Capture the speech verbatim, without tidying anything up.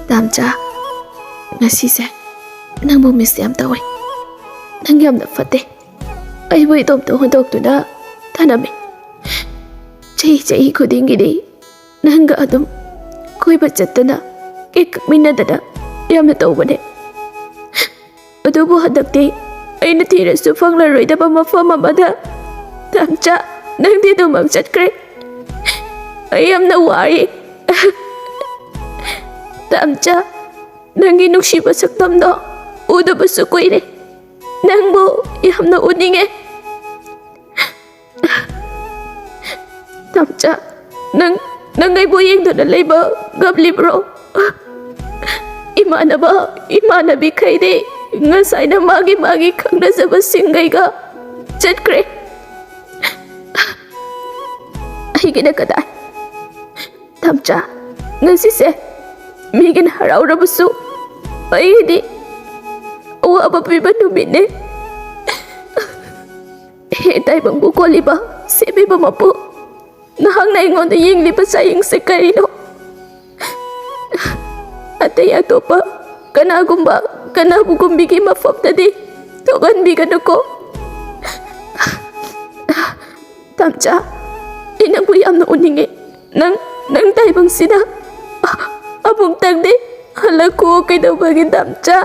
ꯇꯥꯝꯆꯥ, ꯉꯁꯤꯁꯦ ꯅꯪꯕꯨ ꯃꯤꯁ ꯌꯥꯝ ꯇꯧꯋꯦ꯫ ꯅꯪ ꯌꯥꯝꯅ ꯐꯠꯇꯦ꯫ ꯑꯩꯕꯨ ꯏꯇꯣꯝꯇ ꯍꯨꯟꯗꯣꯛꯇꯨꯅ ꯊꯅꯝꯃꯦ꯫ ꯆꯍꯤ ꯆꯍꯤ ꯈꯨꯗꯤꯡꯒꯤꯗꯤ ꯅꯪꯒ ꯑꯗꯨꯝ ꯀꯣꯏꯕ ꯆꯠꯇꯅ, ꯀꯦꯛ ꯀꯛꯃꯤꯟꯅꯗꯅ ꯌꯥꯝꯅ ꯇꯧꯕꯅꯦ꯫ ꯑꯗꯨꯕꯨ ꯍꯟꯗꯛꯇꯤ ꯑꯩꯅ ꯊꯤꯔꯁꯨ ꯐꯪꯂꯔꯣꯏꯗꯕ ꯃꯐꯝ ꯑꯃꯗ, ꯇꯥꯝꯆꯥ, ꯅꯪꯗꯤ ꯑꯗꯨꯃꯛ ꯆꯠꯈ꯭ꯔꯦ꯫ ꯑꯩ ꯌꯥꯝꯅ ꯋꯥꯔꯦ꯫ ꯇꯥꯝꯆꯥ, ꯅꯪꯒꯤ ꯅꯨꯡꯁꯤꯕ ꯁꯛꯇꯝꯗꯣ ꯎꯗꯕꯁꯨ ꯀꯨꯏꯔꯦ꯫ ꯅꯪꯕꯨ ꯌꯥꯝꯅ ꯎꯅꯤꯡꯉꯦ꯫ ꯇꯥꯝꯆꯥ, ꯅꯪ, ꯅꯪ ꯑꯩꯕꯨ ꯌꯦꯡꯗꯨꯅ ꯂꯩꯕ ꯉꯝꯂꯤꯕ꯭ꯔꯣ? ꯏꯃꯥꯟꯅꯕ, ꯏꯃꯥꯟꯅꯕꯤꯈꯩꯗꯤ ꯉꯁꯥꯏꯅ ꯃꯥꯒꯤ ꯃꯥꯒꯤ ꯈꯪꯅꯖꯕꯁꯤꯡꯈꯩꯒ ꯆꯠꯈ꯭ꯔꯦ꯫ ꯑꯩꯒꯤꯅ ꯀꯗꯥꯏ? ꯇꯥꯝꯆꯥ, ꯉꯁꯤꯁꯦ ꯃꯤꯒꯤꯅ ꯍꯔꯥꯎꯔꯕꯁꯨ ꯑꯩꯒꯤꯗꯤ ꯑꯋꯥꯕ ꯄꯤꯕ ꯅꯨꯃꯤꯠꯅꯦ꯫ ꯍꯦ ꯇꯥꯏꯕꯪꯕꯨ ꯀꯣꯜꯂꯤꯕ, ꯁꯦꯝꯕꯤꯕ ꯃꯄꯨ, ꯅꯍꯥꯛꯅ ꯑꯩꯉꯣꯟꯗ ꯌꯦꯡꯂꯤꯕ ꯆꯥꯌꯦꯡꯁꯦ ꯀꯔꯤꯅꯣ? ꯑꯇꯩ ꯑꯇꯣꯞꯄ ꯀꯅꯥꯒꯨꯝꯕ, ꯀꯅꯥꯕꯨꯒꯨꯝꯕꯤꯒꯤ ꯃꯐꯝꯗꯗꯤ ꯊꯣꯛꯍꯟꯕꯤꯒꯅꯨꯀꯣ꯫ ꯇꯥꯝꯆꯥ, ꯑꯩ ꯅꯪꯕꯨ ꯌꯥꯝꯅ ꯎꯅꯤꯡꯉꯦ꯫ ꯅꯪ, ꯅꯪ ꯇꯥꯏꯕꯪꯁꯤꯗ ꯑꯃꯨꯛꯇꯪꯗꯤ ꯍꯜꯂꯛꯈꯣ꯫ ꯀꯩꯗꯧꯕꯒꯤ, ꯇꯥꯝꯆꯥ?